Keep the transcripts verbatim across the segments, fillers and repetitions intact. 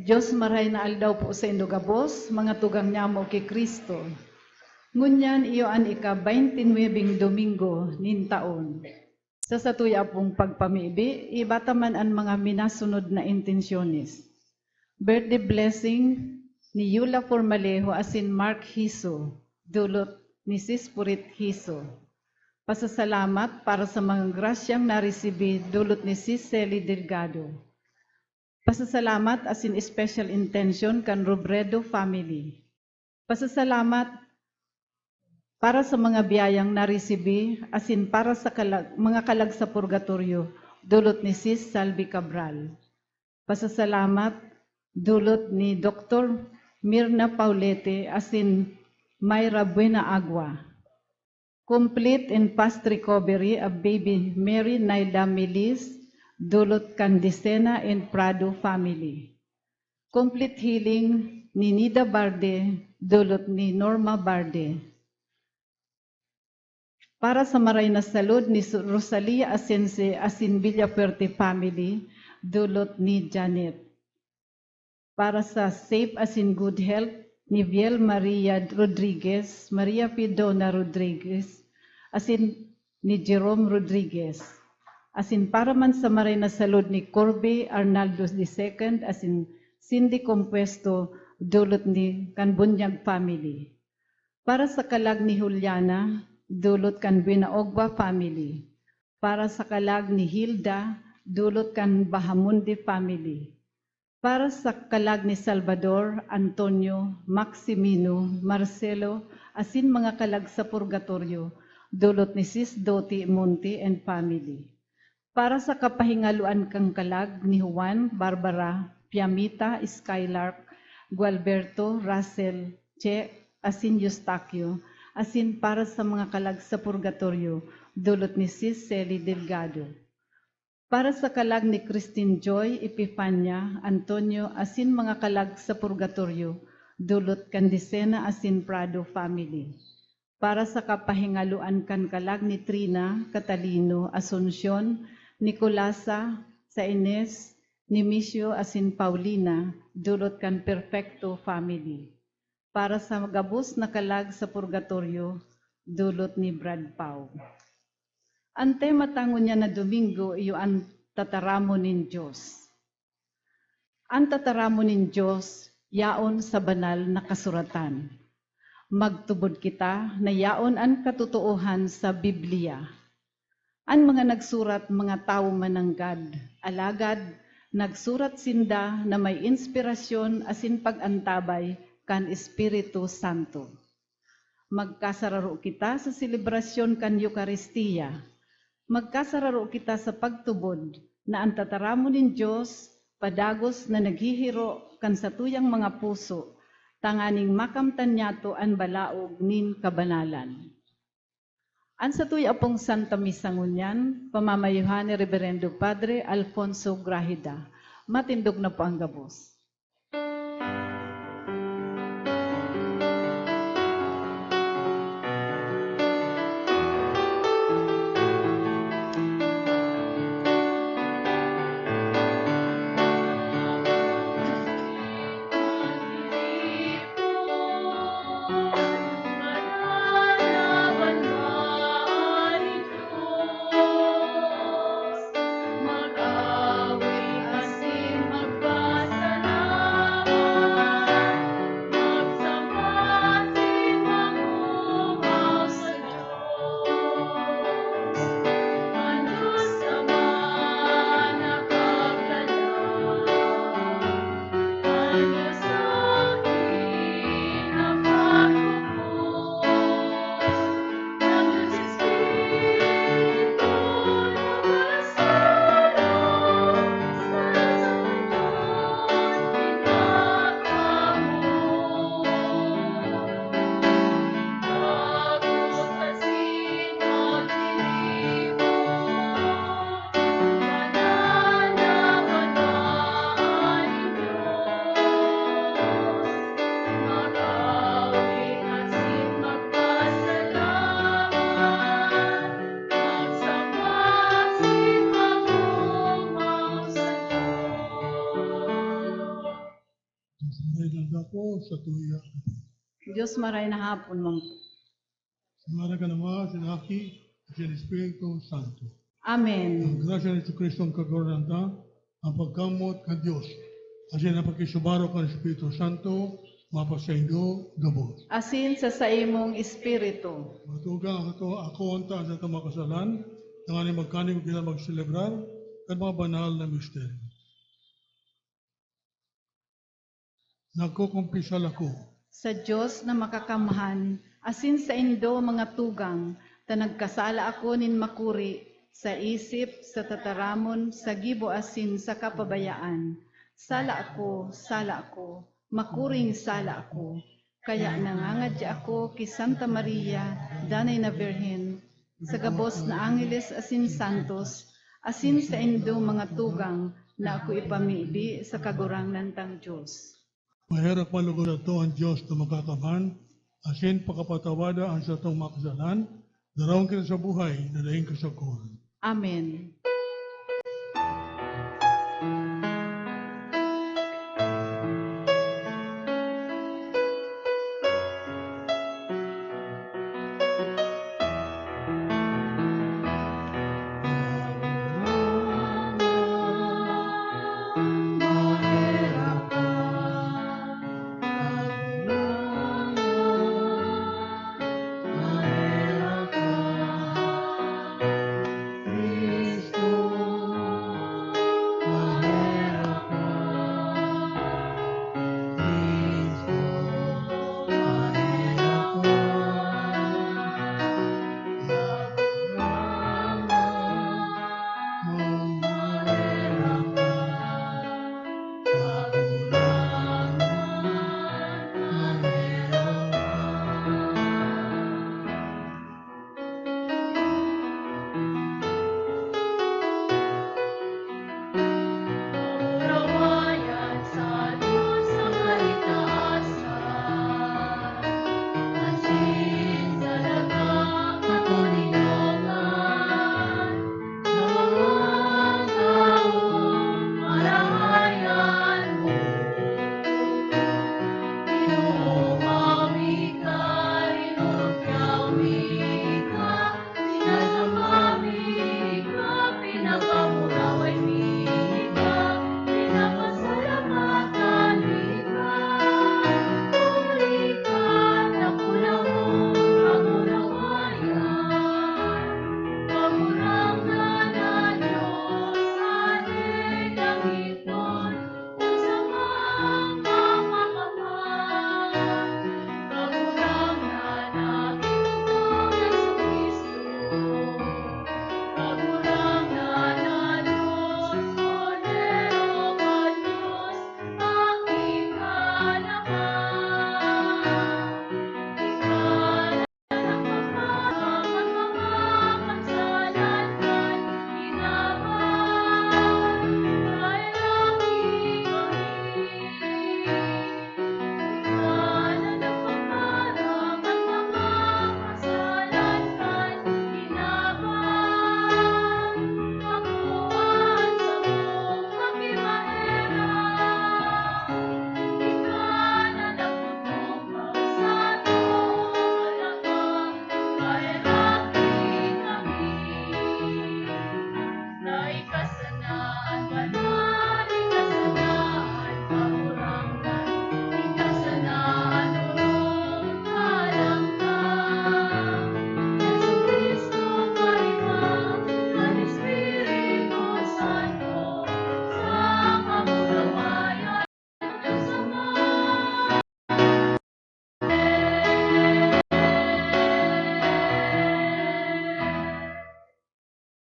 Dios, maray na aldaw po saindo gabos, mga tugang nyamo ki Cristo. Ngunyan iyo an ika-baynte nuwebeng Domingo nin taon. Sa satuya pong pagpamibi, iba ta man an mga minasunod na intensyones. Birthday blessing ni Yula Formalejo asin Mark Hiso, dulot ni Sis Purit Hiso. Pasasalamat para sa mga grasyang naresibi, dulot ni Sis Sally Delgado. Pasasalamat asin special intention kan Robredo family. Pasasalamat para sa mga biyayang naresibi asin para sa kalag-, mga kalag sa purgatoryo, dulot ni Sis Salvi Cabral. Pasasalamat, dulot ni Doktor Mirna Paulete asin Myra Buena Agua. Complete and fast recovery of baby Mary Naida Milis, dulot kan Dicena and Prado family. Complete healing ni Nida Barde, dulot ni Norma Barde. Para sa maray na salud ni Su-, Rosalia Asense asin Villafuerte family, dulot ni Janet. Para sa safe asin good health ni Viel Maria Rodriguez, Maria Fidona Rodriguez, asin ni Jerome Rodriguez. Asin para man sa maray na salud ni Corby Arnaldo the second, asin Cindy Compuesto, dulot ni kan Bunyag family. Para sa kalag ni Juliana, dulot kan Buenaogba family. Para sa kalag ni Hilda, dulot kan Bahamonde family. Para sa kalag ni Salvador, Antonio, Maximino, Marcelo, asin mga kalag sa purgatoryo, dulot ni Sis Doti Monte and family. Para sa kapahingaloan kan kalag ni Juan, Barbara, Piamita, Skylark, Gualberto, Russell, Che, asin Eustaquio, asin para sa mga kalag sa purgatoryo, dulot ni Sis Sally Delgado. Para sa kalag ni Christine Joy, Epifania, Antonio, asin mga kalag sa purgatoryo, dulot kan Dicena asin Prado family. Para sa kapahingaloan kan kalag ni Trina, Catalino, Asuncion, Nicolasa, sa Ines, Nemesio asin Paulina, dulot kan Perfecto family. Para sa gabos na kalag sa purgatoryo, dulot ni Brad Pau. An tema ta ngunyan na Domingo iyo an tataramon nin Dios. An tataramon nin Dios yaon sa Banal na Kasuratan. Magtubod kita na yaon an katotoohan sa Biblia. An mga nagsurat, mga tawo man nanggad, alagad nagsurat sinda na may inspirasyon asin pag-antabay kan Espiritu Santo. Magkasararo kita sa selebrasyon kan Eukaristia. Magkasararo kita sa pagtubod na an tataramon nin Dios padagos na naghihiro kan satuyang mga puso, tanganing makamtan niyato an balaog nin kabanalan. An satuya pong Santa Misa ngunyan, pamamayohan ni Reberendo Padre Alfonso Grajeda. Matindog na po ang gabos. Po sa tuya. Diyos maray na hapon, Mang. Sa ngaran kan Ama, sa Aki, sa Espiritu Santo. Amen. Ang grasya ni Jesucristo ang Kagurangnan ta, ang pagkamoot kan Dios, asin ang pakisubaro kan Espiritu Santo, mapasaindo gabos. Asin sa saimong espiritu. Mga tugang, ako, ako unta sa atong mga kasalan, tanganing magkanig kita magselebrar kan mga banal na misteryo. Nagkukumpisal ako. Sa Dios na makakamhan, asin saindo, mga tugang, ta nagkasala ako nin makuri, sa isip, sa tataramon, sa gibo asin sa kapabayaan. Sala ako, sala ako, makuring sala ako. Kaya nangangadya ako ki Santa Maria, Danay na Birhen, sa gabos na angheles asin santos, asin saindo, mga tugang, na ako ipamibi sa Kagurangnan tang Dios. Maherak man logod sato an Dios na makakamhan, asin pakapatawada an satong mga kasalan, darawon kita sa buhay na daing kasagkoran. Amen.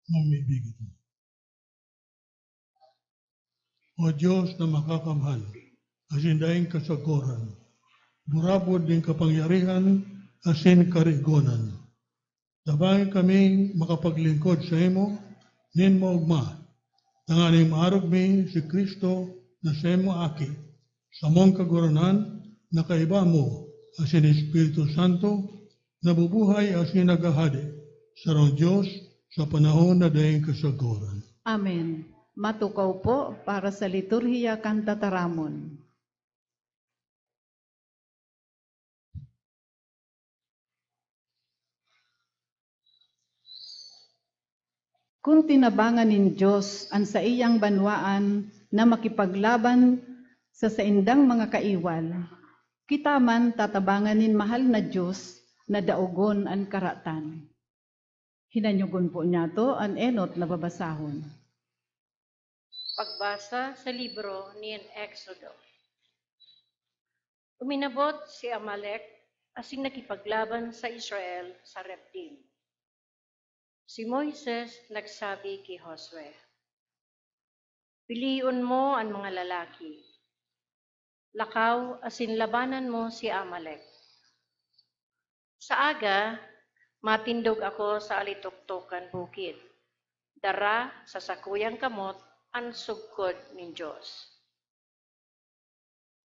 Mamibig ito. O Dios na makakamhan, asin daing kasagoran, burabod nin kapangyarihan asin karigonan. Tabangi kaming makapaglingkod saimo nin maogma, tanganing maarog mi si Cristo na saimong Aki, samong Kagurangnan, na kaiba mo asin Espiritu Santo, nabubuhay asin naghahade, sarong Dios, sa panahon na daing kasagoran. Amen. Matukaw po para sa liturhiya kan tataramon. Kun tinabangan nin Dios an saiyang banwaan na makipaglaban sa saindang mga kaiwal, kita man tatabangan nin mahal na Dios na daogon an karatan. Hinanyogon po niyato an enot na babasahon. Pagbasa sa libro nin Exodo. Uminabot si Amalek asin nakipaglaban sa Israel sa Rephidim. Si Moises nagsabi ki Josue, "Pilion mo an mga lalaki. Lakaw asin labanan mo si Amalek. Sa aga, matindog ako sa alitoktok kan bukid. Dara sa sakuyang kamot an sugkod nin Dios."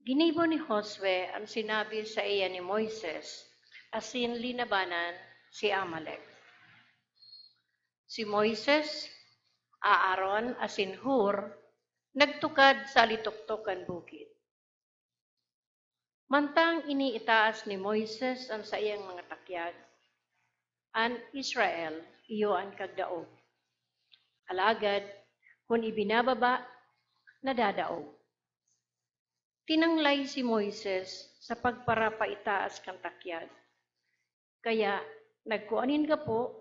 Ginibo ni Josue an sinabi saiya ni Moises, asin linabanan si Amalek. Si Moises, Aaron, asin Hur nagtukad sa alitoktok kan bukid. Mantang iniitaas ni Moises an saiyang mga takyag, an Israel iyo an kagdaog. Alagad kun ibinababa, nadadaog. Tinanglay si Moises sa pagparapaitaas kan takyag. Kaya nagkua nin gapo,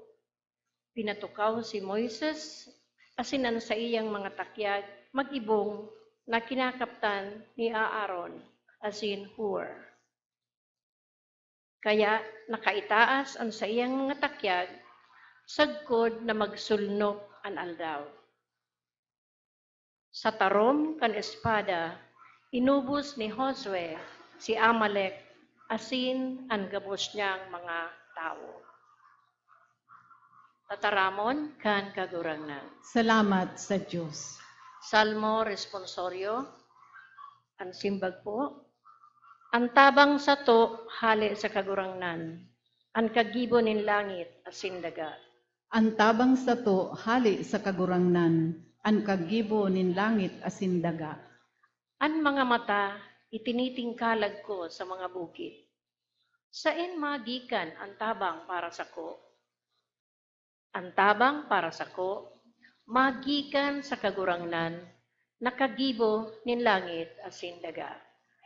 pinatukaw si Moises asin an saiyang mga takyag mag-ibong na kinakaptan ni Aaron asin Hur. Kaya nakaitaas an saiyang mga takyag sagkod na magsulnop an aldaw. Sa tarom kan espada, inubos ni Josue si Amalek asin an gabos niyang mga tawo. Tataramon kan Kagurangnan. Salamat sa Dios. Salmo Responsorio. An simbag po, "An tabang sato hale sa Kagurangnan, an kaggibo nin langit asin daga." An tabang sato hale sa Kagurangnan, an kaggibo nin langit asin daga. An mga mata itinitingkalag ko sa mga bukid. Saen magikan an tabang para sako? An tabang para sako magikan sa Kagurangnan na kaggibo nin langit asin daga.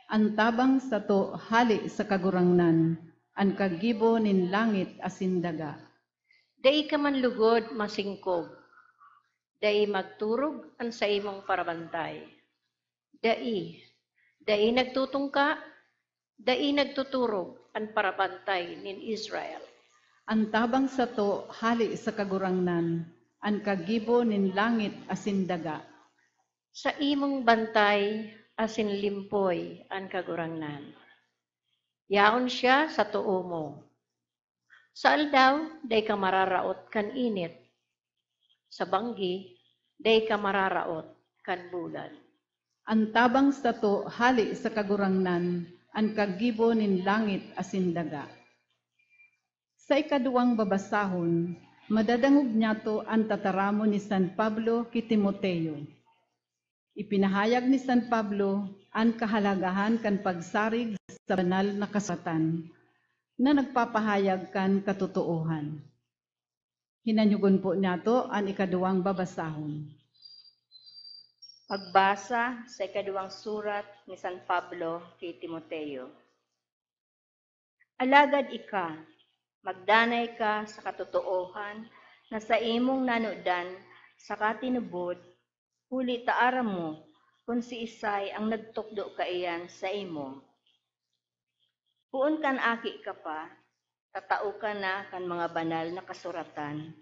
An tabang sato hale sa Kagurangnan, an kaggibo nin langit asin daga. Dai ka man lugod masingkog, dai magturog an saimong parabantay. Dai, dai nagtutungka, dai nagtuturog an parabantay nin Israel. An tabang sato hale sa Kagurangnan, an kaggibo nin langit asin daga. Saimong bantay asin limpoy an Kagurangnan. Yaon siya sa too mo. Sa aldaw, dai ka mararaot kan init. Sa banggi, dai ka mararaot kan bulan. An tabang sato hale sa Kagurangnan, an kaggibo nin langit asin daga. Sa ikaduwang babasahon, madadangog niyato an tataramon ni San Pablo ki Timoteo. Ipinahayag ni San Pablo an kahalagahan kan pagsarig sa Banal na Kasuratan na nagpapahayag kan katotoohan. Hinanyogon po niyato an ikaduwang babasahon. Pagbasa sa ikaduwang surat ni San Pablo ki Timoteo. Alagad ika, magdanay ka sa katotoohan na saimong nanudan saka tinubod, huli ta aram mo kun siisay ang nagtukdo kaiyan saimo. Poon kan aki ka pa, tatao ka na kan mga Banal na Kasuratan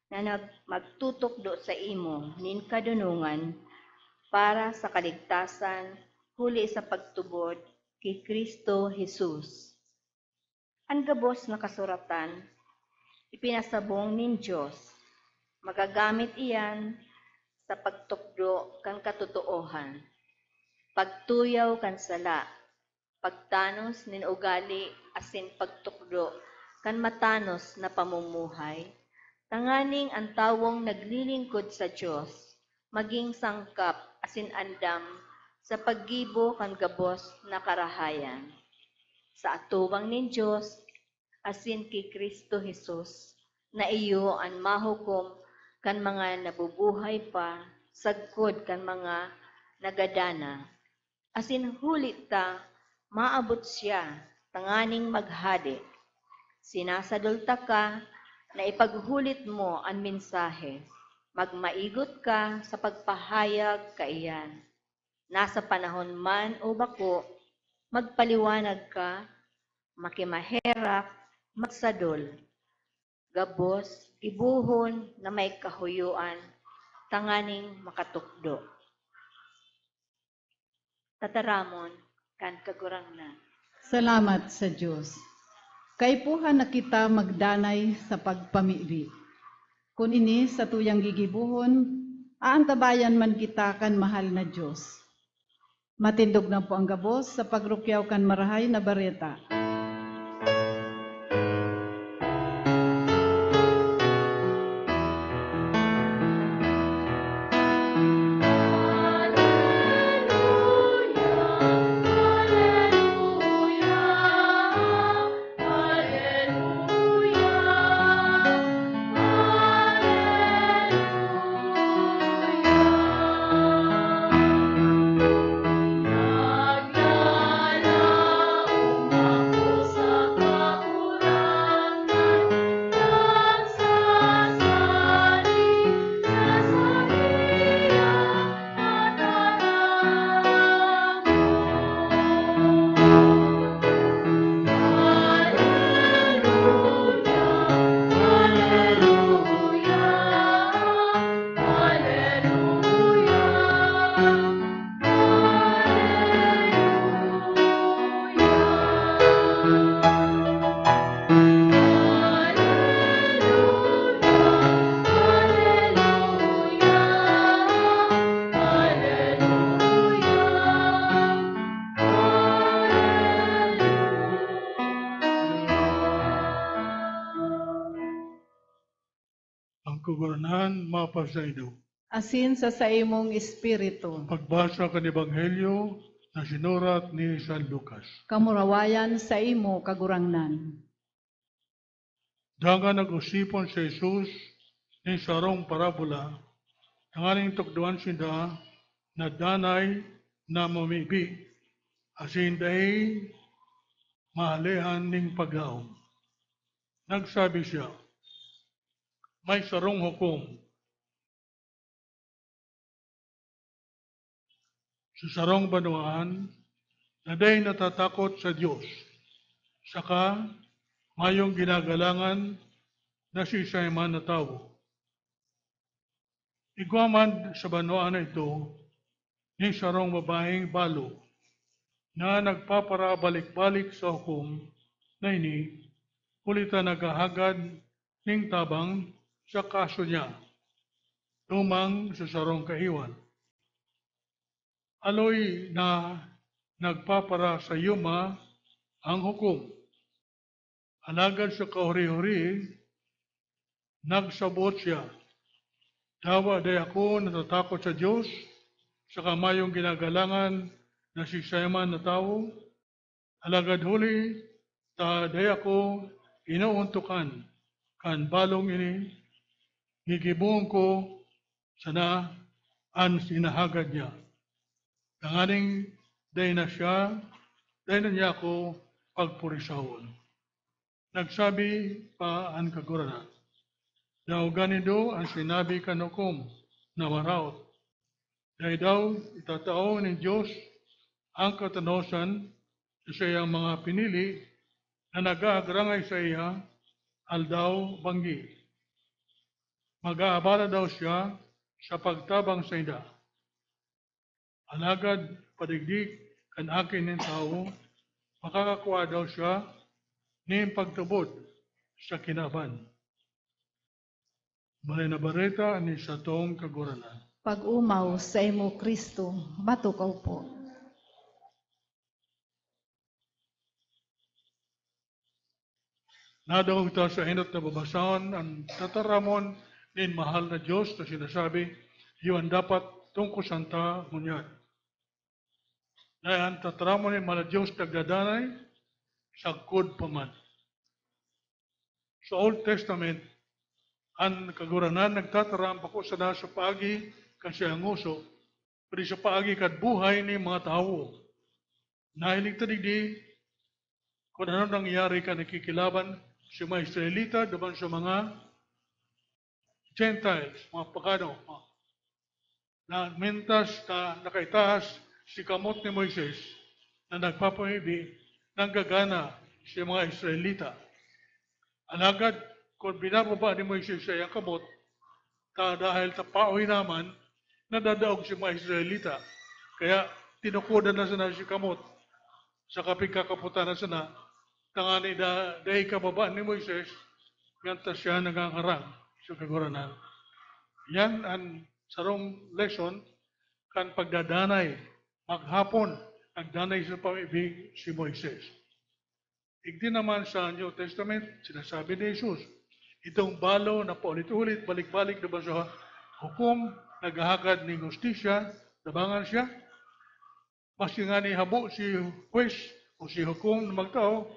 na nag-, magtutukdo saimo nin kadonongan para sa kaligtasan huli sa pagtubod ki Cristo Jesus. An gabos na kasuratan, ipinasabong nin Dios, magagamit iyan sa pagtukdo kan katotoohan, pagtuyaw kan sala, pagtanos nin ugali asin pagtukdo kan matanos na pamumuhay, tanganing an tawong naglilingkod sa Dios magin sangkap asin andam sa paggibo kan gabos na karahayan. Sa atubang nin Dios asin ki Cristo Jesus, na iyo an mahukom kan mga nabubuhay pa sagkod kan mga nagadana, asin huli ta maabot siya tanganing maghade. Sinasadol taka na ipaghulit mo an mensahe. Magmaigot ka sa pagpahayag kaiyan. Nasa panahon man o bako, magpaliwanag ka, makimaherak, magsadol. Gabos, gibohon na may kahuyoan tanganing makatukdo. Tataramon kan Kagurangnan. Salamat sa Dios. Kaipuhan na kita magdanay sa pagpamibi. Kun ini satuyang gigibohon, aantabayan man kita kan mahal na Dios. Matindog na po ang gabos sa pagrukyaw kan Marahay na Bareta. Ang Kagurangnan mapasaindo. Asin sa saimong espiritu. Pagbasa kan Ebanghelyo na sinurat ni San Lucas. Kamurawayan saimo, Kagurangnan. Dangan nag-osipon si Jesus nin sarong parabola tanganing tukdoan sinda na danay na mamibi asin dai maalehan nin paglaom. Nagsabi siya, "May sarong hukom sa sarong banwaan na dai natatakot sa Dios, saka mayong ginagalangan na siisay man na tawo." Igwa man sa banwaan na ito nin sarong babaeng balo na nagpaparabalik-balik sa hukom na ini, huli ta naghahagad nin tabang sa kaso niya, tumang sa sarong kaiwal. Aloy na nagpaparasayuma ang hukom. Alagad sa kahuri-huri, nagsabot siya, "Dawa dai ako natatakot sa Dios, saka mayong ginagalangan na siisay man na tawo. Alagad huli ta dai ako inoontokan kan balong ini, gigibohon ko sana an sinahagad niya, tanganing dai na siya, dai na niya ako pagpurisawon." Nagsabi pa an Kagurangnan, "Daoga nindo an sinabi kan hukom na maraot. Dai daw itatao nin Dios an katanosan sa saiyang mga pinili na nag-aagrangay saiya aldaw-banggi? Mag-aabala daw siya sa pagtabang sainda. Alagad padigdi kan Aki nin Tawo, makakakua daw siya nin pagtubod sa kinaban." Maray na Bareta ni satong Kagurangnan. Pag-omaw saimo, Cristo, matukaw po. Nadangog ta sa enot na babasahon an tataramon nin mahal na Dios na sinasabi, "Iyo an dapat tungkosan ta ngunyan." Dai an tataramon nin mahal na Dios nagdadanay, sagkod pa man. Sa Old Testament, An Kagurangnan nagtataram bako sana sa paagi kan saiyang ngoso, kundi sa paagi kan buhay nin mga tawo. Nahiling ta digdi kun ano nangyari kan nakikilaban sa mga Israelita duman sa mga Gentiles, mga pagano, mga na mentas na nakaitaas si kamot ni Moises na nagpapamibi, nanggagana sa mga Israelita. Alagad, kun binababa ni Moises sa iyang kamot, ta dahil ta paoy naman, nadadaog si mga Israelita. Kaya, tinukodan na sana si kamot sa kapigkakapotan na sana, tangani da, dai kababa ni Moises, ngantas siya nangangarang sa Kagurangnan. Yan an sarong lesson kan pagdadanay. Maghapon, nagdanay sa pamibi si Moises. Igdi naman sa New Testament, sinasabi ni Jesus, itong balo na paulit-ulit, balik-balik duman sa hukom, naghahagad nin hustisya, tabangan siya. Maski ngani habo si huwes o si hukom na magtao,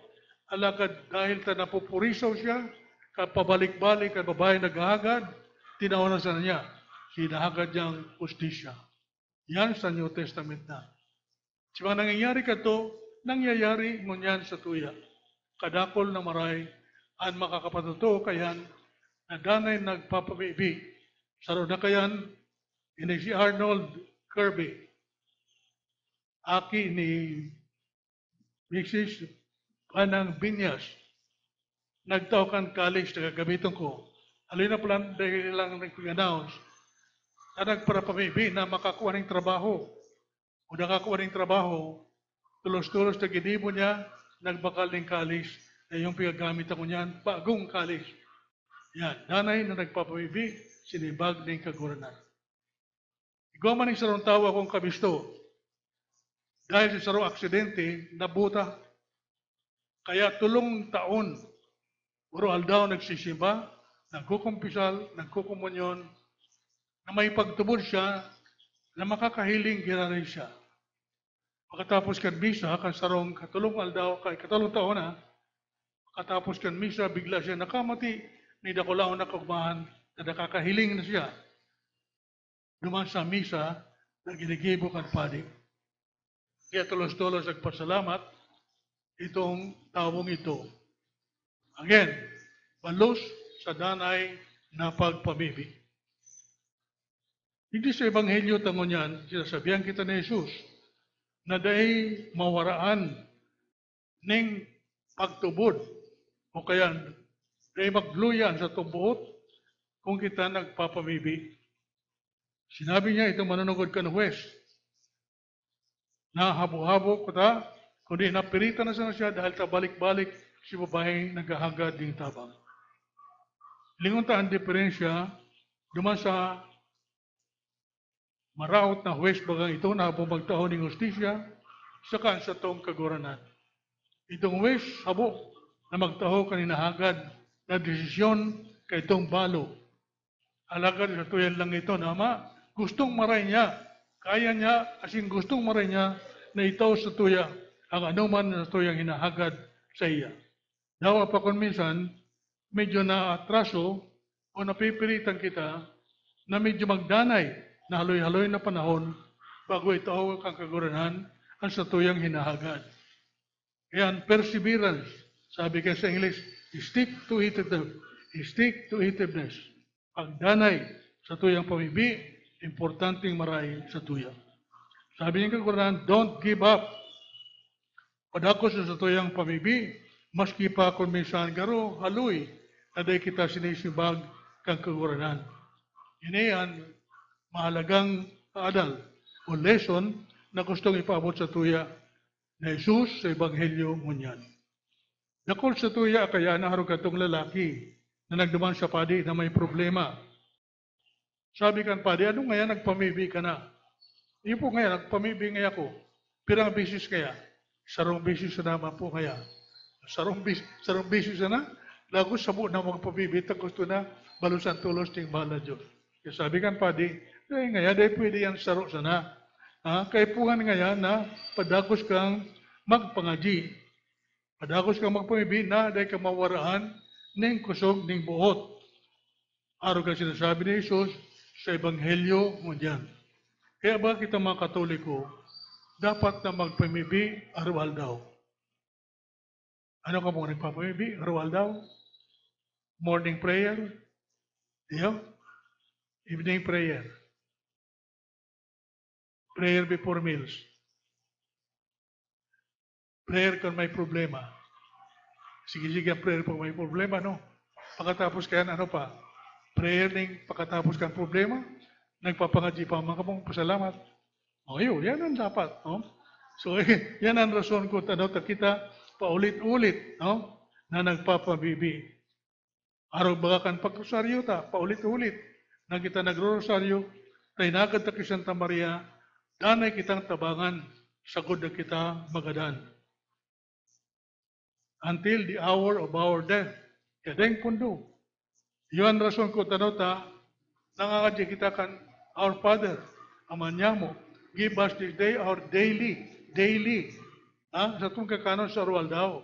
alagad dahil ta napupurisaw siya, kan pabalik-balik an babaeng naghahagad, tinawan na sana niya, hinahagad niyang hustisya. Yan sa New Testament na. Sa mga nangyayari kadto, nangyayari ngunyan sa tuya. Kadakul na maray an makakapatotoo kaiyan na danay nagpapamibi. Saro na kaiyan, ini si Arnold Kirby, aki ni Misis Panang Binyas, nagtao kan college na gagamiton ko. Haloy na pala dahil lang nagpag-announce na nagparapamibi na makakua ning trabaho. O nakakua ning trabaho, tulos-tulos na ginibo niya, nagbakal ning college na yung pinagamit ako niyan, bagong college. Yan, danay na nagpapamibi, sinimbag ning Kagurangnan. Igwa man ning sarong tawo akong kabisto. Dahil sa sarong aksidente, nabuta. Kaya tolong taon, puro aldaw nagsisimba, nagkukumpisal, nagkukomunyon, na may pagtubod siya na makakahiling giraray siya. Pagkatapos kan misa, kan sarong katolong aldaw, kay katolong taon na, pagkatapos kan misa, bigla siya nakamati, may dakulaon na kaugmahan na nakakahiling na siya duman sa misa na ginigibo kan padi. Kaya tolos-tolos nagpasalamat itong tawong ito. Again, balos sa danay na pagpamibi. Digdi sa Ebanghelyo ta ngunyan, sinasabihan kita ni Jesus na dai mawaraan ning pagtubod o kaya dai magluya an satong boot kung kita nagpapamibi. Sinabi niya itong manunungod kan huwes, "Nahabo-habo ko ta, kundi napiritan na sana siya dahil ta balik-balik si babaeng naghahagad nin tabang." Lingon ta an diferensya duman sa maraot na huwes bagang ito na habo magtao nin hustisya, saka an satong Kagurangnan. Itong huwes habo na magtao kan hinahagad na desisyon kaitong balo. Alagad sa tuyan lang ito na ama, gustong maray niya, kaya niya, asin gustong maray niya na itao sa tuya ang anoman na tuyang hinahagad sa iya. Dawa pa kun minsan, medyo naatraso o napipilitan kita na medyo magdanay na haloy-haloy na panahon bago itao kan Kagurangnan an satuyang hinahagad. Kaya an perseverance, sabi kaya sa English, stick to itiveness. Stick to itiveness. Pagdanay sa tuyang pamibi, importanteng maray sa tuya. Sabi ng Kagurangnan, "Don't give up." Padakos sa satuyang pamibi, maski pa kun minsan garo haloy na dai kita sinisimbag kan Kagurangnan. Ini an mahalagang adal o lesson na gustong ipaabot sa tuya ni Jesus sa Ebanghelyo ngunyan. Dakul sa tuya kaya na arog katong lalaki na nagduman sa padi na may problema. Sabi kan padi, "Ano ngaya nagpamibi ka na?" "Iyo po ngaya, nagpamibi ngaya ako." "Pirang beses kaya?" "Sarong beses na naman po ngaya." "Sarong bis-, sarong beses na? Lagos sabo na magpamibi, ta gusto na balosan tolos ning mahal na Diyos." Kaya sabi kan padi, "Dai ngaya, dai pwede yan saro sana. Ha? Kaipuhan ngaya na padagos kang magpangadyi. Padagos kang magpamibi na dai ka mawaraan ning kusog ning boot." Arog kan sinasabi ni Jesus sa Ebanghelyo ngunyan. Kaya ba kita mga Katoliko, dapat na magpamibi araw-aldaw? Ano ka mo nagpapamibi araw-aldaw? Morning prayer? Iyo? Evening prayer? Prayer before meals? Prayer kan may problema? Sige-sige ang prayer pag may problema, no? Pagkatapos kaya ano pa? Prayer ning pagkatapos kan problema, nagpapangadji pa man kamong pasalamat. O, yun, yan ang dapat, no? So, yan ang rason kung ano, ta kita paulit-ulit, no? Na nagpapabibi. Arog baga kan pagrosaryo ta, paulit-ulit na kita nagrorosaryo, ta hinagad ta ki Santa Maria, danay kitang tabangan, sagkod na kita magadan. Until the hour of our death. Kaya deng pundo. Iyo an rason kung tano ta, nangangadya kita kan Our Father, Ama niamo, give us this day our daily, daily, ha? Sa atong kakanon sa aroaldaw.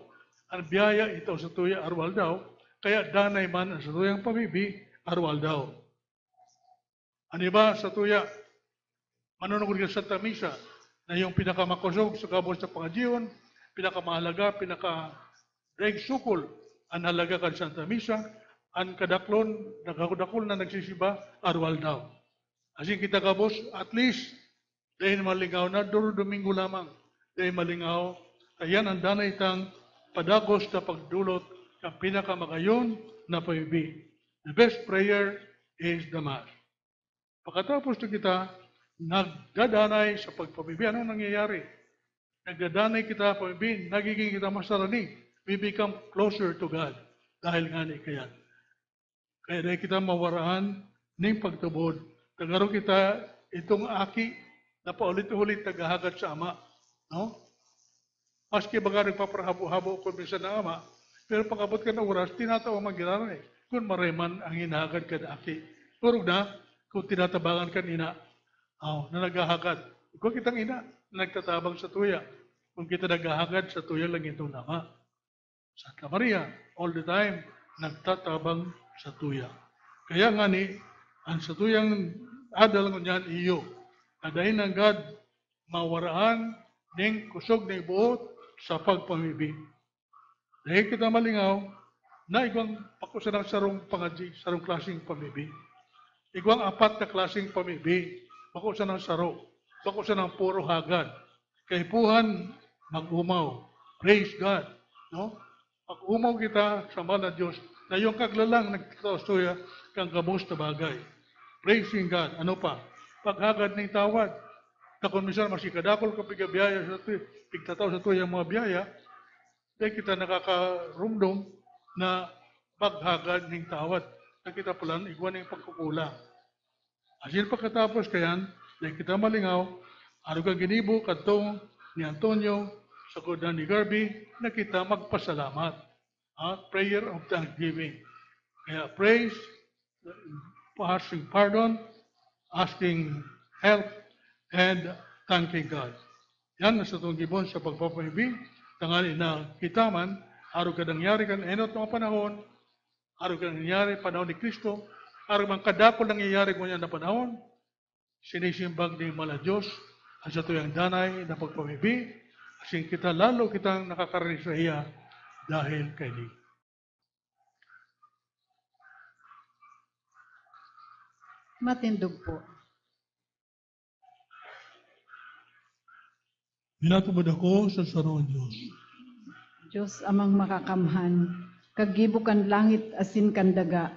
Ang biyaya ito sa tuya aroaldaw, kaya danay man ang sa tuyang pamibi aroaldaw. An iba sa tuya, manunungod ka sa Santa Misa, na yung pinakamakosog sa gabos sa pangadyion, pinakamahalaga, pinaka daig sukol, an halaga kan Santa Misa, an kadaklon, nagkakudakol na nagsisiba, aroaldaw. Asin kita gabos, at least, dai malingaw na duro Domingo lamang, dai malingaw, kaya ang danay tang padagos na pagdolot kan pinakamagayon na pamibi. The best prayer is the Mass. Pagkatapos na kita nagdadanay sa pagpamibi, anong nangyayari? Nagdadanay kita pamibi, nagiging kita mas sarani. We become closer to God dahil nga ni kayan. Kaya dai kita mawaraan ning pagtubod. Nagaro kita itong aki na paulit-ulit naghahagad sa Ama, no? Maski baga nagpaparahabo-habo ko minsan na ama, pero pag-abot kan oras, tinatao man giraray. Kun maray man ang hinahagad kan aki. Kurog na, kung tinatabangan kan ina, aw, na naghahagad. Kung kitang ina, nagtatabang sa tuya. Kung kita naghahagad sa tuya lang itong ama. Santa Maria, all the time, nagtatabang sa tuya. Kaya nga ni, ang sa tuyang adal ngunyan iyo, na dai nanggad mawaraan ning kusog ning boot sa pagpamibi. Dai kita malingaw na igwang bako sanang sarong pangadji, sarong klaseng pamibi. Igwang apat na klaseng pamibi, bako sanang saro, bako sanang puro hagad. Kaipuhan, mag-omaw. Praise God. No? Mag-omaw kita sa mahal na Diyos na yung kaglalang nagtataos tuya kang gabos na bagay. Praising God. Ano pa? Paghagad ning tawad. Ta kun minsan, maski kadakul kan pigabiyaya sa tu-, pigtatao sa tuya ang mga biyaya, dai kita nakakarumdom na paghagad ning tawad. Na kita palan, igwa ning pagkukulang. Asin pagkatapos kayan, dai kita malingaw, arog kan ginibo kadto ni Antonio, sagkod na ni Garvey, na kita magpasalamat. Ah, prayer of thanksgiving. Kaya praise, asking pardon, asking help, and thanking God. Yan ang satong gibon sa pagpapamibi, tanganing na kita man, arog kan nangyari kan enot na mga panahon, arog kan nangyari panahon ni Cristo, arog man kadakul nangyayari ngunyan na panahon, sinisimbag nin mahal na Diyos an satuyang danay na pagpamibi, asin kita lalo kitang nakakarani saiya dahil kaini. Matindog po. Minatubod ako sa sarong Dios. Dios Amang Makakamhan, kaggibo kan langit asin kan daga,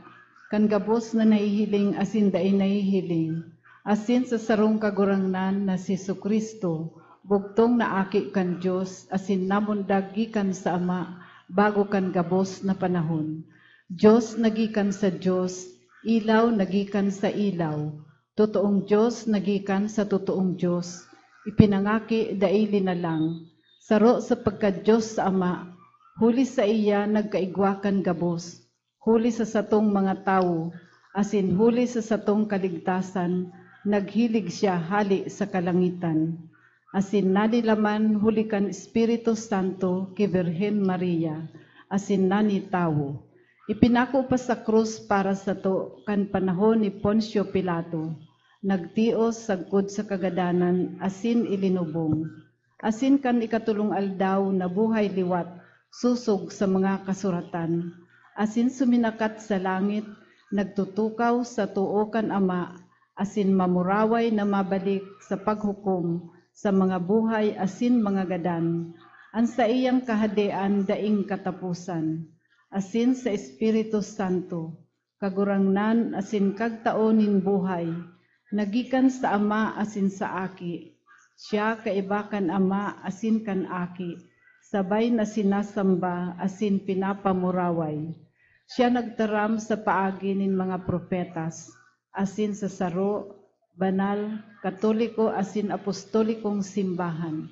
kan gabos na nahihiling asin dai nahihiling, asin sa sarong Kagurangnan na si Jesu-Cristo, bugtong na Aki kan Dios asin namundag gikan sa Ama bago kan gabos na panahon. Dios na gikan sa Dios, ilaw na gikan sa ilaw, totoong Dios na gikan sa totoong Dios, ipinangaki dai linalang, saro sa pagka-Dios sa Ama, huli saiya nagkaigwa kan gabos, huli sa satong mga tawo, asin huli sa satong kaligtasan, naghilig siya hale sa kalangitan. Asin nanilaman huli kan Espiritu Santo ki Birhen Maria, asin nanitawo. Ipinako pa sa krus para sato kan panahon ni Poncio Pilato, nagtios sagkod sa kagadanan asin ilinubong. Asin kan ikatolong aldaw nabuhay liwat sosog sa mga kasuratan, asin suminakat sa langit, nagtutukaw sa too kan Ama, asin mamuraway na mabalik sa paghukom sa mga buhay asin mga gadan. An saiyang kahadean daing kataposan, asin sa Espiritu Santo, Kagurangnan asin Kagtao nin buhay, nagikan sa Ama asin sa Aki. Siya kaiba kan Ama asin kan Aki, sabay na sinasamba asin pinapamuraway. Siya nagtaram sa paagi nin mga propetas, asin sa saro, banal, katoliko asin apostolikong simbahan.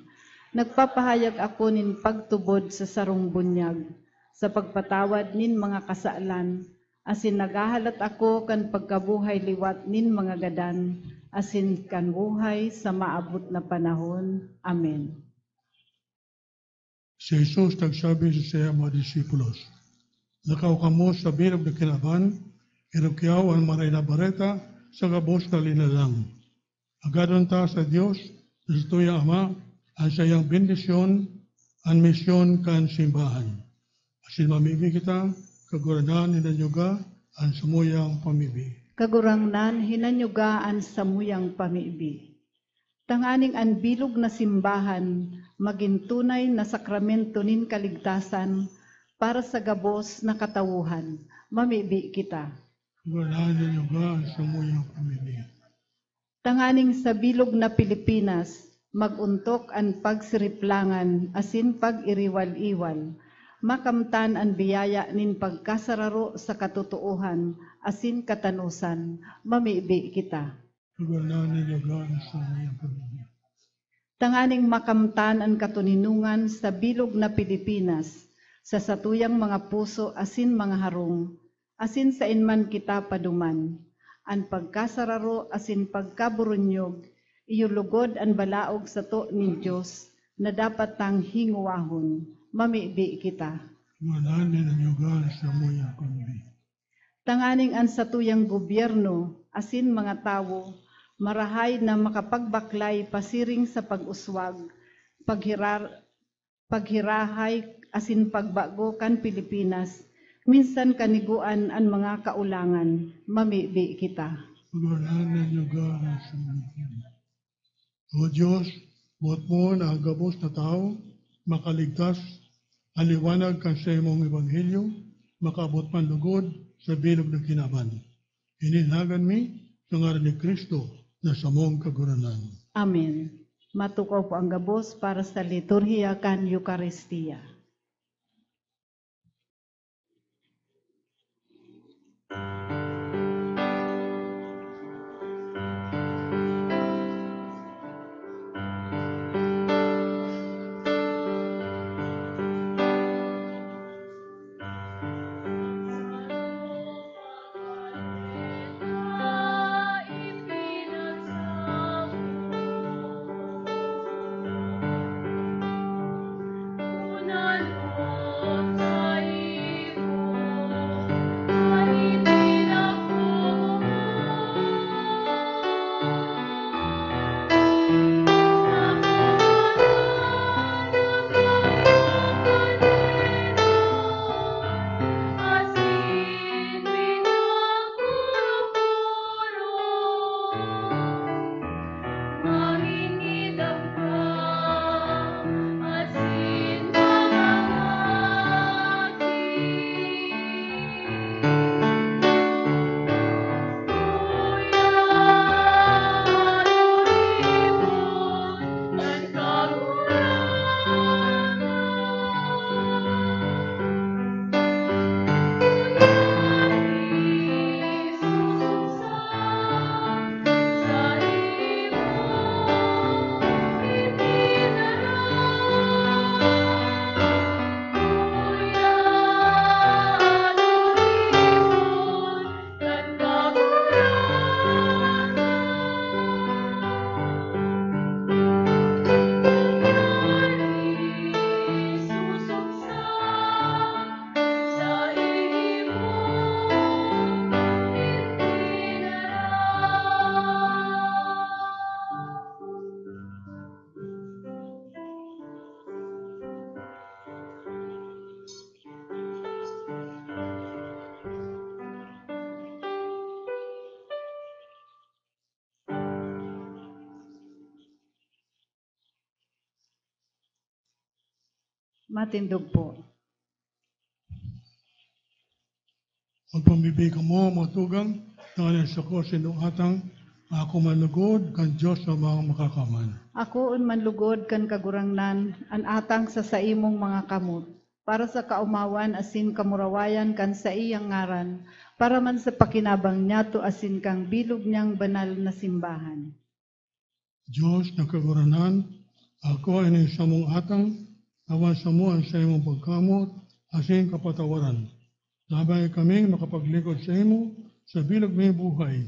Nagpapahayag ako nin pagtubod sa sarong bunyag, sa pagpatawad nin mga kasalan, asin naghahalat ako kan pagkabuhay liwat nin mga gadan, asin kan buhay sa maabot na panahon. Amen. Si Jesus nagsabi sa saiyang mga disipulos, "Lakaw kamo sa bilog na kinaban, irukyaw an Maray na Bareta sa gabos na linalang. Agadon ta sa Dios na satuyang Ama an saiyang bendisyon, an misyon kan simbahan. Asin mamibi kita, Kagurangnan, hinanyuga an samuyang pamibi." Kagurangnan, hinanyuga an samuyang pamibi. Tanganing an bilog na simbahan magin tunay na sakramento nin kaligtasan para sa gabos na katawohan, mamibi kita. Kagurangnan, hinanyuga an samuyang pamibi. Tanganing sa bilog na Pilipinas, mag-ontok an pagsiriplangan asin pag-iriwal-iwal, makamtan an biyaya nin pagkasararo sa katotoohan asin katanosan, mamibi kita. Kagurangnan, hinanyuga an samuyang pamibi. Tanganing makamtan an katoninongan sa bilog na Pilipinas, sa satuyang mga puso asin mga harong, asin saen man kita paduman, an pagkasararo asin pagkaburunyog, iyo lugod an balaog sato nin Dios na dapat tang hingowahon, mamibi kita. Kagurangnan, hinanyuga an samuyang pamibi. Tanganing an satuyang gobyerno asin mga tawo marahay na makapagbaklay pasiring sa pag-uswag, paghirar-, paghirahay asin pagbago kan Pilipinas, minsan kanigoan an mga kaulangan, mamibi kita. Kagurangnan, hinanyuga an samuyang pamibi. O Dios, boot mo na an gabos na tawo makaligtas, an liwanag kan saimong ebanghelyo makaabot man lugod sa bilog na kinaban. Ini hinagan mi sa ngaran ni Cristo na samong Kagurangnan. Amen. Matukaw po ang gabos para sa liturhiya kan Eukaristia. Matindog po. Magpamibi kamo, mga tugang, tanganing sako sindong atang, ako man lugod kan Dios na mga makakaman. Akoon man lugod kan Kagurangnan, an atang sa saimong mga kamot, para sa kaomawan asin kamurawayan kan saiyang ngaran, para man sa pakinabang niyato asin kan bilog niyang banal na simbahan. Dios na Kagurangnan, ako ini samong atang, awan samo an saimong pagkamot asin kapatawaran. Labay kaming makapaglingkod saimo sa bilog ning buhay,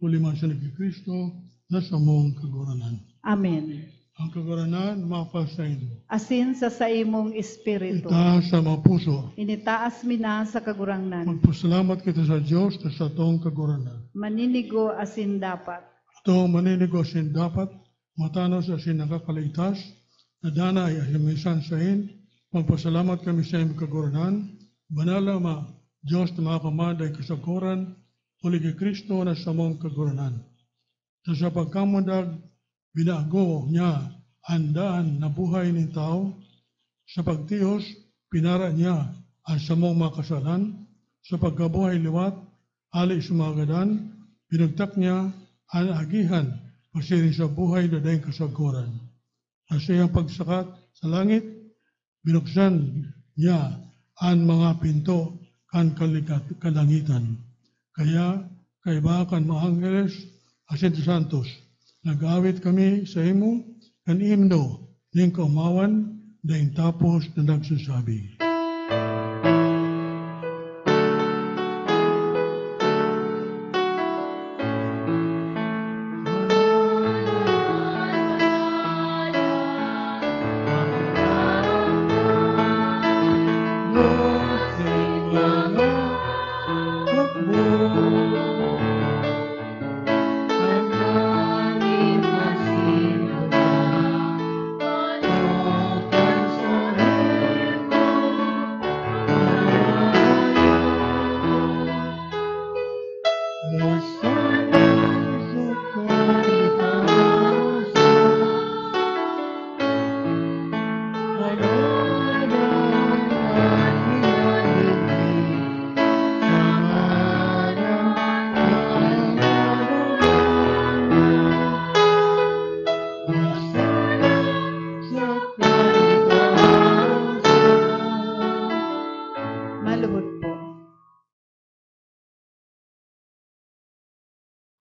huli man sa ni Cristo na samong Kagurangnan. Amen. Ang Kagurangnan mapasaindo. Asin sa saimong espiritu. Itaas sa mga puso. Initaas mi na sa Kagurangnan. Magpasalamat kita sa Dios na satong Kagurangnan. Maninigo asin dapat. Ito, maninigo asin dapat, matanos asin nakakaligtas, na danay asin minsan sain, magpasalamat kami sa imong Kagurangnan, Banal na Ama, Dios na makakamada nin kasagkoran, huli ki Cristo na samong Kagurangnan. Sa, sa pagkamundag, binago niya an daan na buhay nin tawo. Sa pagtios, pinara niya an samong mga kasalan. Sa pagkabuhay liwat, hale sa mga gadan, binugtak niya an agihan pasiring sa buhay na daing kasagkoran. Sa saiyang pagsakat sa langit, binuksan niya an mga pinto kan kalikat-, kalangitan. Kaya, kaiba kan mga angheles asin santos, nag-awit kami saimo kan imno nin kaomawan daing tapos na nagsasabi, Malugod po.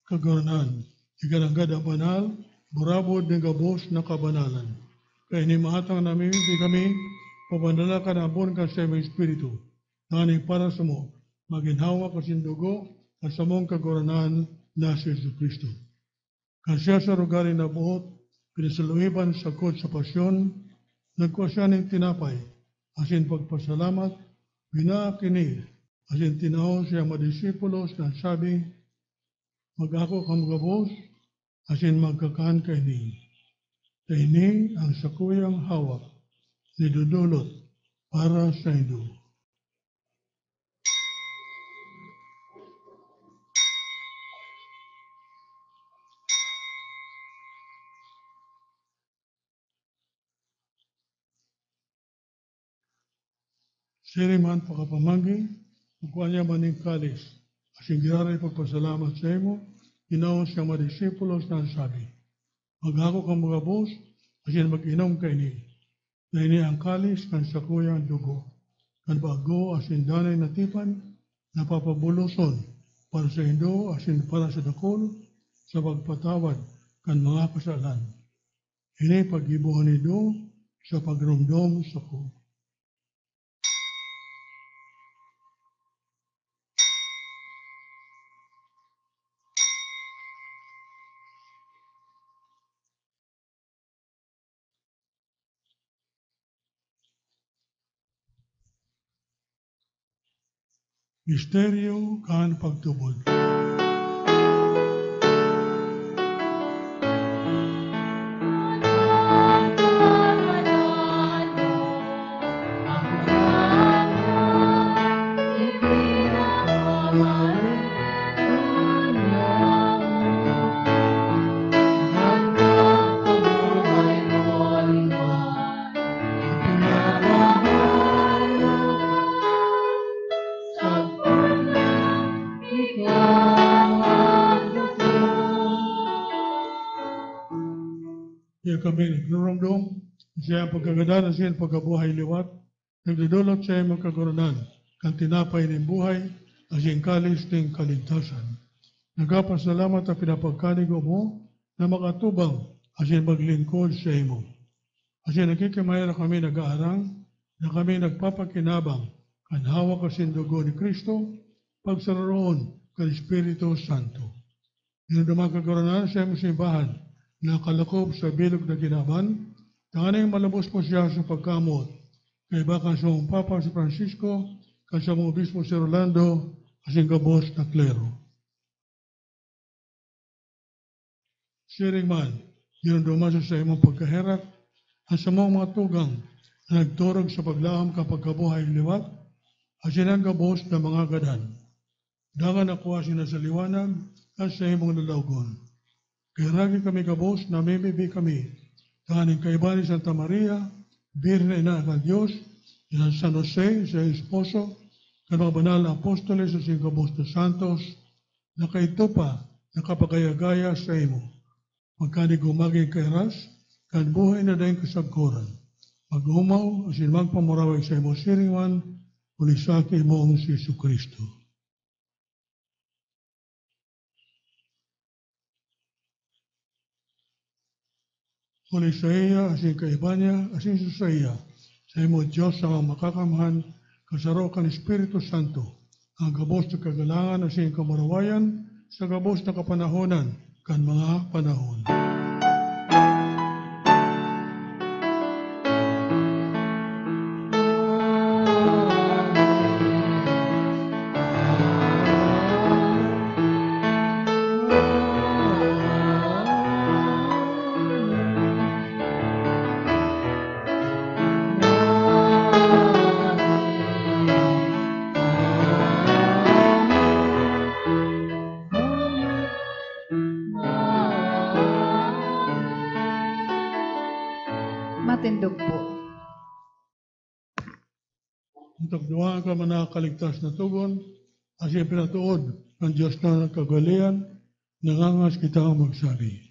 Kagurangnan, ika nanggad an banal, burabod nin gabos na kabanalan. Kaini matang namimibi kami, pabanala kan abon kan saimong Espiritu, tanganing para samo, magin hawak asin dugo kan samong Kagurangnan na si Jesu-Cristo. Kan siya sa rogaring naboot, pinasaluiban sagkod sa pasyon, nagkua siya nin tinapay, asin pagpasalamat, binaak ini, asin tinao sa mga disipulos na sabi, "Mag-ako kamo gabos, asin magkakan kaini. Ta ini an sakuyang hawak na idodolot para saindo." Siring man pakapamanggi, nagkua niya man nin kalis, asin giraray pagpasalamat saimo, tinao sa mga disipulos na sabi, "Mag-ako kamo gabos, asin mag-inom kaini. Ta ini an kalis kan sakuyang dugo, kan bago asin danay na tipan, na papabuloson para saindo asin para sa dakul sa pagpatawad kan mga kasalan. Ini paggibohon nindo sa pagromdom sako." Misteryo kan pagtubod. Nagdodolot saimo an pagkagadan asin pagkabuhay liwat, nagdodolot saimo an Kagurangnan kan tinapay nin buhay asin kalis nin kaligtasan. Nagpapasalamat ta pinapagkanigo mo na makatubang asin maglingkod saimo. Asin nakikimaherak kami nag-aarang na kami nagpapakinabang kan hawak asin dugo ni Cristo, pagsaroroon kan Espiritu Santo. Dinoduma, Kagurangnan, saimong simbahan na nakalakob sa bilog na kinaban, tanganing malubos mo siya sa pagkamoot, kaiba kan samong Papa si Francisco, kan samong Obispo si Rolando, asin gabos na klero. Siring man, dinoduma sa saimong pagkaherak an samong mga tugang na nagturog sa paglaom kan pagkabuhay liwat, asin an gabos na mga gadan. Dangan ako asin sa liwanag kan saimong lalawogon. Kaheraki kami gabos, namimibi kami tanganing kaiba ni Santa Maria, Birhen na Ina kan Dios, ni San Jose, sa esposo, kan mga banal na apostoles asin gabos na santos, na kaidto pa nakapagaya-gaya saimo. Magkanigo magin kairas kan buhay na daing kasagkoran. Mag-omaw asin magpamurawig saimo siring man, huli sa Aki mong si Jesu-Cristo. Huli saiya, asin kaiba niya, asin sa saiya, saimo, Dios, Ama Makakamhan, kasaro kan Espiritu Santo, an gabos na kagalangan asin kamurawayan, sa gabos na kapanahonan kan mga panahon. Matindog po. Natukdoan ka man na kaligtas na togon, asin pinatuod kan Dios na nagkagalean, nangangas kita magsabi.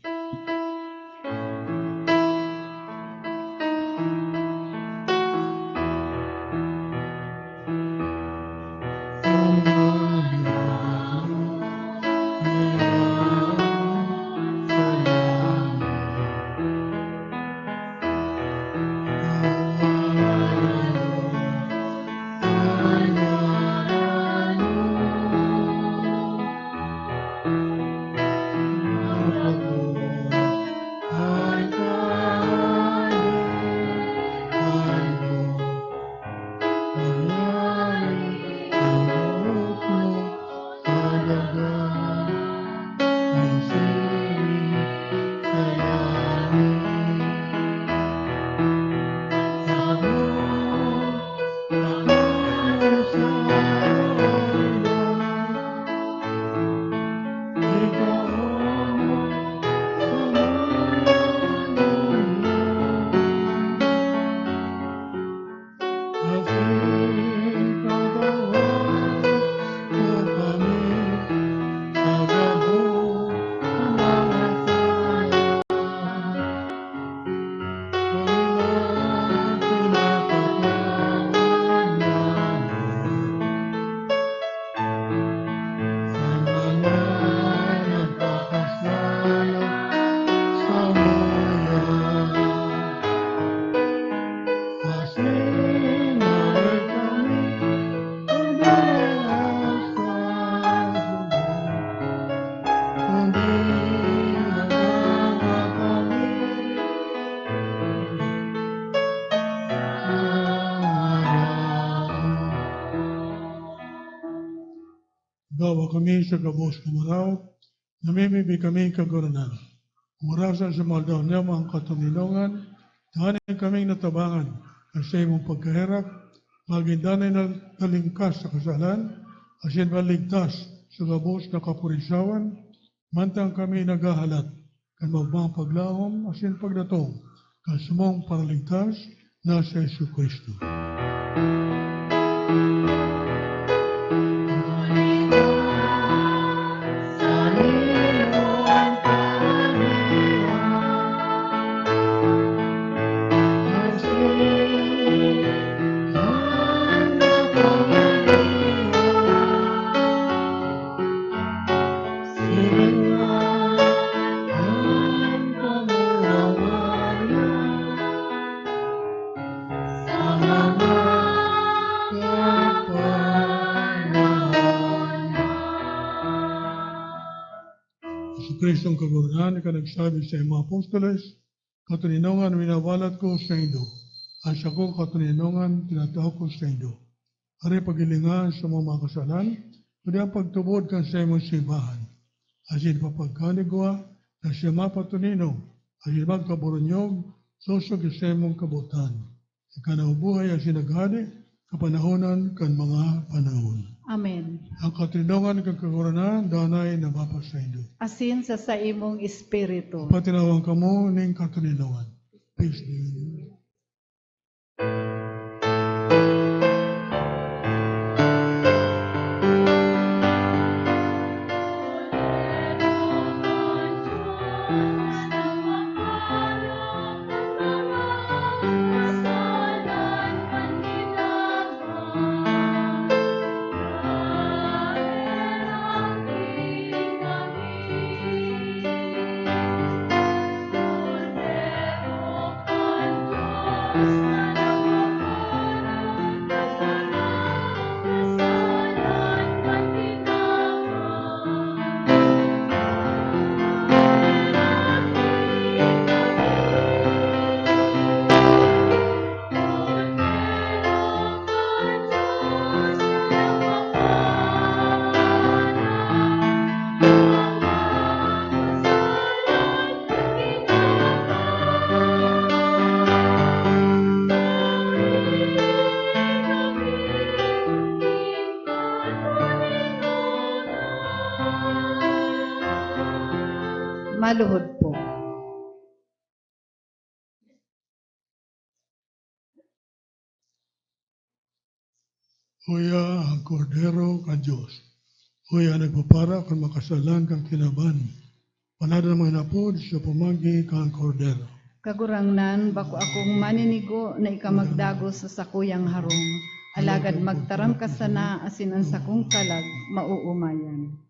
Dawa kami sa gabos na maraot, namimibi kami, Kagurangnan. Umarasan sa mga aldaw niyamo an katoninongan, tanganing kaming natabangan kan saimong pagkaherak, magin danay na talingkas sa kasalan, asin maligtas sa gabos na kapurisawan, mantang kami naghahalat kan maogmang paglaom asin pagdatong kan samong Paraligtas na si Jesu-Cristo. Kristong Kagurangnan, ika nagsabi sa iyong mga apostoles, "Katoninongan minawalat ko saindo, an sakong katoninongan tinatao ko saindo." Ari paghilinga sa mga makasalan, kundi ang pagtubod kan saimong simbahan. Asin papagkanigwa na siya mapatoninong, asin magkaburunyog, sosog sa saimong kabotan. Ika na buhay asin naghade, kapanahonan kan mga panahon. Amen. Ang katoninongan kan Kagurangnan danay na mapasaindo. Asin sa saimong espiritu. Patinawan kamo ning katoninongan. Peace be with you. Maluhod po. Uya ang Kordero kan Dios. Uya ang nagpapara kan makasalan kan kinaban. Palad na mga inapod sa pamanggi kan Kordero. Kagurangnan, bako akong maninigo na ika magdagos sa sakuyang harong. Alagad magtaram ka sana asin an sakong kalag maoomayan.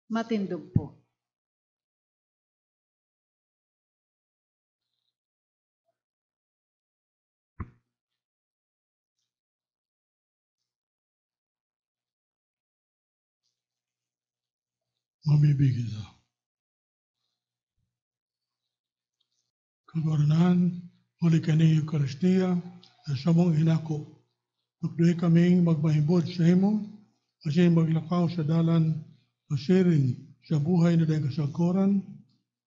Matindog po. Mamimigay na. Kagurangnan, huli kan Eukaristia na samong inako, tukdoe kaming magmahibod saimo, asin maglakaw sa dalan pasiring sa buhay na daing kasagkoran,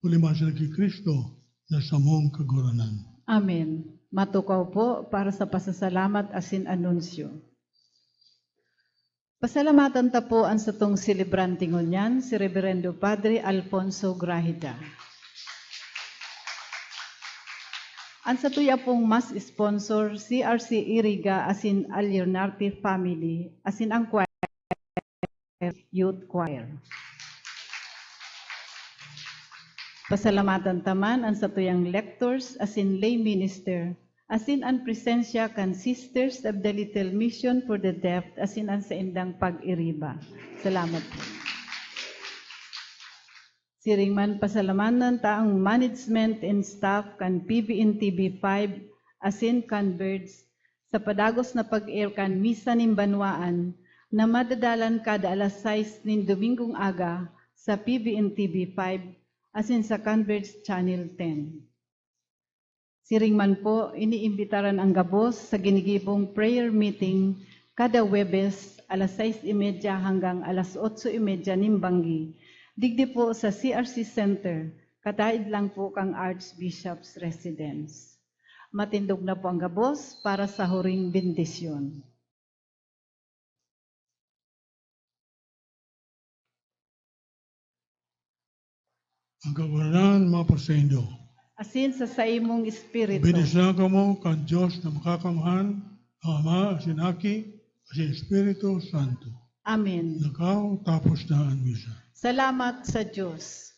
huli man si Cristo na samong Kagurangnan. Amen. Matukaw po para sa pasasalamat asin anunsyo. Pasalamatan ta po an satong selebrante ngunyan, si Reberendo Padre Alfonso Grahida. An satuya pong mass sponsor, C R C Iriga asin Aliernarte family, asin ang choir, youth choir. Pasalamatan ta man an satuyang lectors asin lay minister, asin an presensya kan Sisters of the Little Mission for the Deaf asin an saindang pag-iriba. Salamat po. Siring man, pasalamatan ta ang management and staff kan P B N T V five asin Converge sa padagos na pag-air kan Misa nin Banwaan na madadalan kada alas sais nin Domingong aga sa P B N T V five asin sa Converge Channel ten. Siring man po, iniimbitaran an gabos sa ginigibong prayer meeting kada Huwebes, alas sais y media hanggang alas otso y media nin banggi, digdi po sa C R C Center, kataed lang po kan Archbishop's Residence. Matindog na po ang gabos para sa huring bendisyon. Ang Kagurangnan mapasaindo. Asin sa saimong espiritu. Bendisyonan kamo kan Dios na Makakamhan, ang Ama, asin Aki, asin Espiritu Santo. Amen. Lakaw, tapos na an misa. Salamat sa Dios.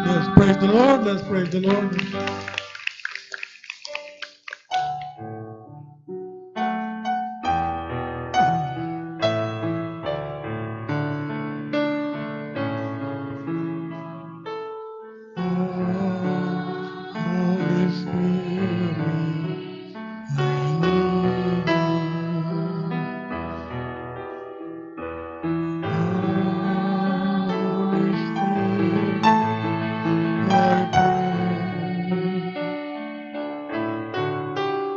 Let's praise the Lord. Let's praise the Lord.